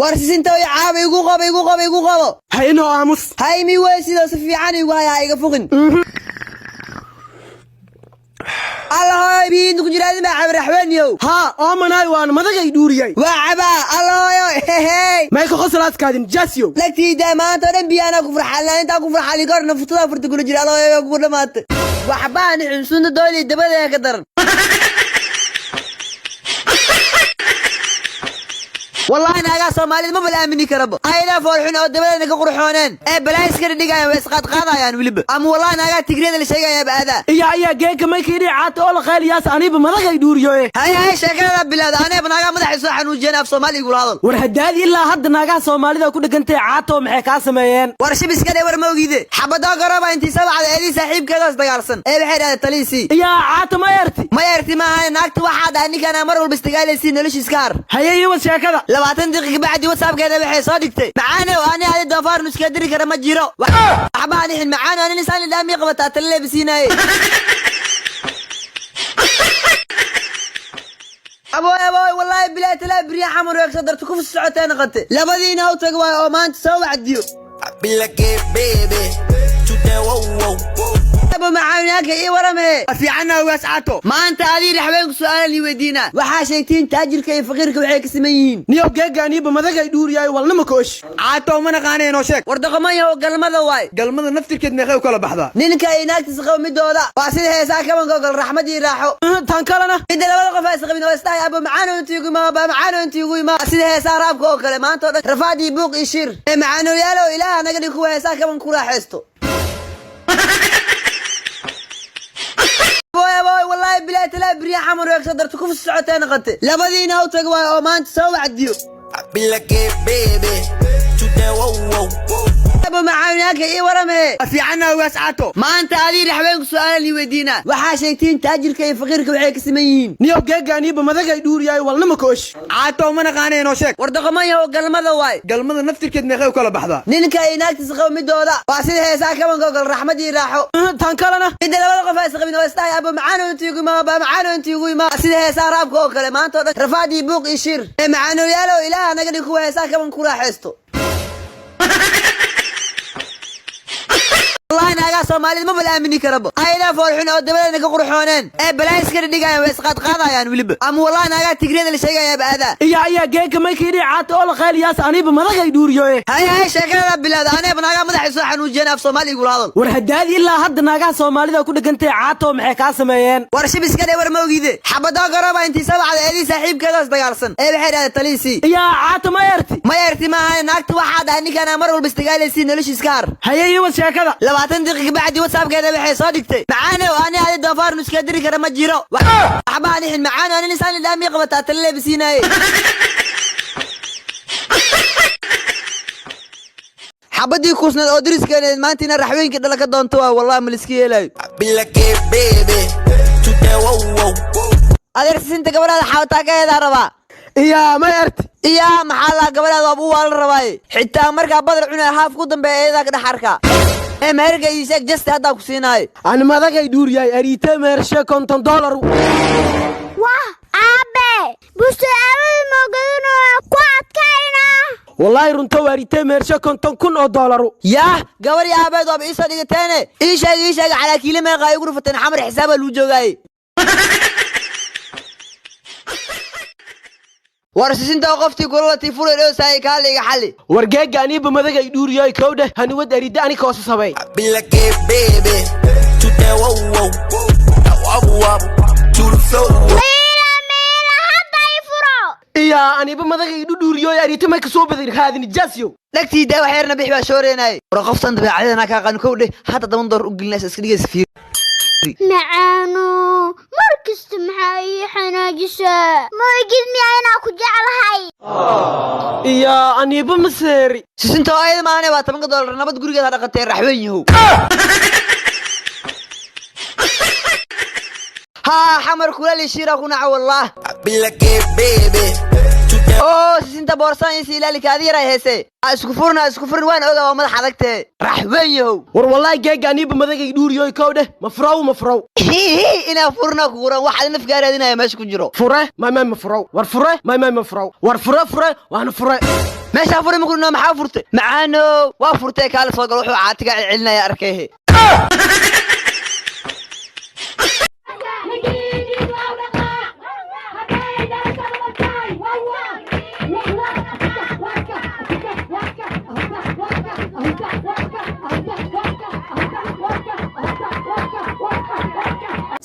War sisinta way caaba, igu qabo, igu qabo, igu qabo. Haynoo aamus. Haymi wey, sidoo si fiican igu haya, ha iga fuqin. Allahoy, biyiinta ku jira adin baa cabi, raxweeniyow. Haa, oomanaay, waana madagay dhuuriyay. Waa cabaa, allahoyo, hehey. Mayka qosolaaskaadin jaasiyow. Lagtiida maanta oo dhan biyo anaa ku farxalina, intaa ku farxalin kahor naftada furta kula jira. Allahoyo, kugu dhamaatay, waxbaa nixin sunta dooli dabadeeda ka daran. Wallaahi naagaa Soomaalida ma bal aamini karaba, ayadaa foolxun oo dabadeedna ka qurxooneen ee balaayiska dhigayaan, way isqaadqaadayaan weliba. Ama wallaahi naagaa Tigriyada la sheegayaaba aadaa. Iya, ayaa geeka maykii caata oo la qayliyaas, aniiba madagay dhuuriyoe. Hay hay, sheekada bilaada, aneeba naagaa madaxa soo xanuujiyeen, af Soomaali igula hadal. War haddaadi ilaa hadda naagaha Soomaalida ku dhegantay, caato, maxay kaa sameeyeen? War shib iska dhe, war ma ogide, xabadoo garooba intii sabacda eedii saaxiibkeedaas dagaalsan ee waxay dhahday taliisii. Iyaa, caato, ma eerti? Ma eerti maahan, naagta waxaa dhahay ninkaan mar walba isdagaalaysiin, noloshiis ka har. Haye, iiwad sheekada. 20 daqiiqa kabacdi WhatsAppkeeda waxay soo dhigtay: "Macaanow, ani adi doofaar nuska diri kara ma jiro, waxba anixin, macaanow, ani lisaan lidhaamii qabataa tala leebisiinaaye." Abooy, abooy, wallaahi bilaa talaa beriya xamar weeg soo darto kufu socotee noqotay, labadiina u taga waayo oo maanta soo wacdiyo. I be like, hey, baby, to that whoa, whoa. Abo macaawinaanka ii warame. Fiicanna, ugaas Caato. Maanta adii raxweenku su'aalan ii weydiina. Waxaa sheegtiin taajirka iyo faqiirka waxay ka siman yihiin. Niyow, geega aniiba madagay dhuuriyay, walnama koosh. Caato, ma naqaana, inoo sheeg. War doqomanyahow, galmada waay. Galmada naftirkeed meeqay u kala baxdaa? Ninka iyo naagtiisa qabo midooda waa sida heesaa kabanka oo kale, raxmad iyo raaxo. Tan kalena? Midda labada qof ay isqabin oo isdhahay abo macaano inta igu imaa, aba macaano inta igu imaa, sida heesaa raabka oo kale, maanta oo dhan rafaad iyo buuq iyo shir. Ee macaanoyaalow, ilaaha naga dhig kuwa heesaa kabanka ku raaxaysto. Abooy, abooy, wallaahi bilaa talaa beriya xamar weeg soo darto kufu socotee noqotay, labadiina u taga waayo oo maanta soo wacdiyo. I be like, hey, baby, to that whoa, whoa. Abo macaawinaanka ii warame. Fiicanna, ugaas Caato. Maanta adii raxweenku su'aalan ii weydiina. Waxaa sheegtiin taajirka iyo faqiirka waxay ka siman yihiin. Niyow, geega aniiba madagay dhuuriyay, walnama koosh. Caato, ma naqaana, inoo sheeg. War doqomanyahow, galmada waay. Galmada naftirkeed meeqay u kala baxdaa? Ninka iyo naagtiisa qabo midooda waa sida heesaa kabanka oo kale, raxmad iyo raaxo. Tan kalena? Midda labada qof ay isqabin oo isdhahay abo macaano inta igu imaa, aba macaano inta igu imaa, sida heesaa raabka oo kale, maanta oo dhan rafaad iyo buuq iyo shir. Ee macaanoyaalow, ilaaha naga dhig kuwa heesaa kabanka ku raaxaysto. Wallaahi naagaa Soomaalida ma bal aamini karaba, ayadaa foolxun oo dabadeedna ka qurxooneen ee balaayiska dhigayaan, way isqaadqaadayaan weliba. Ama wallaahi naagaa Tigriyada la sheegayaaba aadaa. Iya, ayaa geeka maykii caata oo la qayliyaas, aniiba madagay dhuuriyoe. Hay hay, sheekada bilaada, aneeba naagaa madaxa soo xanuujiyeen, af Soomaali igula hadal. War haddaadi ilaa hadda naagaha Soomaalida ku dhegantay, caato, maxay kaa sameeyeen? War shib iska dhe, war ma ogide, xabadoo garooba intii sabacda eedii saaxiibkeedaas dagaalsan ee waxay dhahday taliisii. Iyaa, caato, ma eerti? Ma eerti maahan, naagta waxaa dhahay ninkaan mar walba isdagaalaysiin, noloshiis ka har. Haye, iiwad sheekada. 20 daqiiqa kabacdi WhatsAppkeeda waxay soo dhigtay: "Macaanow, ani adi doofaar nuska diri kara ma jiro, waxba anixin, macaanow, ani lisaan lidhaamii qabataa tala leebisiinaaye." Xabadii kuusneed oo dariskeeneed maantiina raxweenkii dhala ka doonto waa, wallahi ma liska yeelayo. I be like, hey, baby, to that whoa, whoa. Adeer, sisinta gabadhaada xaawataa ka heedaa rabaa. Iyaa, ma eerti? Iyaa, maxaa laa, gabadhaada waaba u waalan rabaaye, xitaa markaa badar cunaya haaf ku dambeeya eedaa ka dhex arkaa. Ee meherka ii sheeg, jasti haddaa ku siinaayo. Ani madagay dhuuriyay, ariite meershe $50. Wah, aabe, busto aawada moogadinoo ku adkaynaa. Wallaahi runto, ariite meershe $50,000. Yaah, gabar iyo aabeed waaba iisoo dhigateene, ii sheeg, ii sheeg, calaa kiile meeqa igu rufateen? Xamar xisaabaa luu joogaaye. War sisinta qoftii kulalatii furay dhowsaayay, kaale iga xalli. War geega aniiba madagay dhuuriyay, kowdheh, haniwad ariide ani koosa sabay. I be like, hey, baby, to that whoa, whoa. I wobble, wobble to the floor. Miila, miila, hadda i furo. Iyaa, aniiba madagay dhudhuuriyoy, ariite may kasoo badan raadin jaasiyow. Dhagtii daa, wax yarna bix baa shooreenaaye. War qoftan dabeecadana kaa qani, kow dheh, hadda $10 u gelinaysa, iska dhigaysa fiir. Macaano, mar kasta maxaa ii xanaajisaa? Ma ogid miyaa inaa ku jeclahay? Iyaa, aniiba maseeri. Sisinta oo ayada maahane waa $10, nabad gurigeeda ha dhaqatee, raxweyn yahow. Haa, xamar kulali shiira ku naca wallaah. I be like, hey, baby, to that Oo sisinta boorsaan isi ilaalika adi yaray heese, ha isku furin, ha isku furin, waan ogaa, waa madax adagtee, raxweyn yahow. War wallaahi geega aniiba madagay dhuuriyoy, kowdheh, ma furow, ma furow. Inaa furna kuguran, wax adi nafkaa raadinaya meesha ku jiro. Fure, may may, ma furow. War fure, may may, ma furow. War fure, fure, waana fure. Meeshaa furay makudhino, maxaa furtay? Macaanow, waa furtay, kaala soo galo. Wuxuu caatiga celcelinaya arkayhe.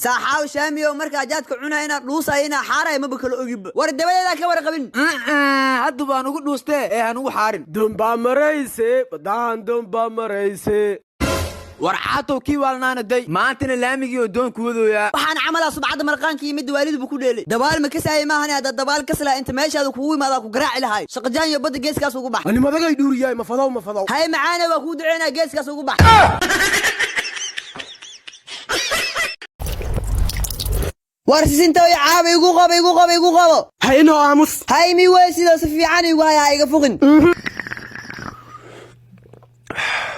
Saaxaaw shaamiyo, markaa jaadka cunaya inaad dhuusaya inaa xaaraya maba kala ogiba. War dabadeedaa ka warqabin. Hadda baan ugu dhuustee ee aan ugu xaarin. Dumbaa marayse badaan, dumbaa marayse. War caatow, kii waalnaana day, maantana laamigii oo doon kuwadooyaa. Waxaan camalaa subcadda marqaanka iyo midda waaliduba ku dheelay. Dabaal ma kasaayay maahan. Hadda dabaal kaslaa inta meeshaada kugu imaadaa ku garaaci lahay. Shaqajaan iyo badda geeskaas ugu bax. Ani madagay dhuuriyaay, ma fadow, ma fadow. Hay macaane, waa kuu duceynaa, geeskaas ugu bax. War sisinta iyo caaba igu qabo, igu qabo, igu qabo. Ha inoo aamus. Hay mi wey, sidoo si fiican igu haya, ha iga fuqin.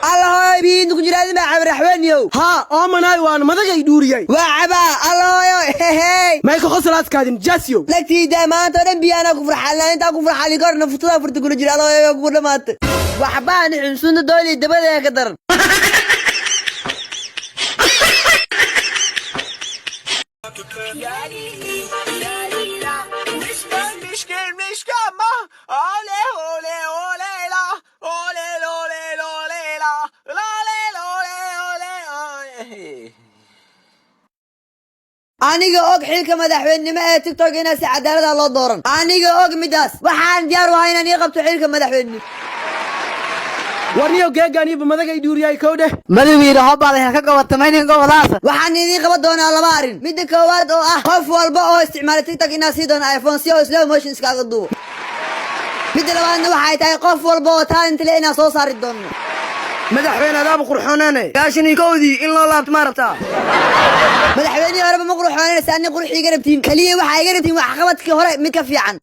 Allahoy, biyiinta ku jira adin baa cabi raxweeniyow. Haa, oomanaay, waan madagay dhuuriyay. Waa cabaa, allahoyo, hehey. May ka qoslaadkaadin jaasiyow. Lagtiida maanta oo dhan biyaanaa ku farxalnaa, intaa ku farxali kor naftadaa furta kula jira. Allahoyo, kugu dhamaatay. Waxbaa nixin sunta dooli dabadeeda ka daran. Aniga og xilka madaxweynenimo ee TikTok inaa si cadaalada loo dooran, aniga og midaas. Waxaan diyaar u ahay inaan ii qabto xilka madaxweynenimo. Warniyow, geeganiiba madagay dhuuriyay, kow dheh. Madawiine hobaada ka gobatameynin gobadaas. Waxaan idiin qaban doonaa laba arrin. Midda koowaad oo ah qof walba oo isticmaala TikTok inaa sii doono iPhone si oo slow motion iskaaga duubo. Midda labaadna waxay tahay qof walba oo talent leh inaan soo saari doono. Madaxweyne, adaaba qurxoonaane, gaashan kowdii in loo laabto ma rabtaa? Madaxweynihii horeba ma qurxoonanaysa, ani qurux iga rabtiin. Keliya waxaa iga rabtiin waxqabadkii hore mid ka fiican.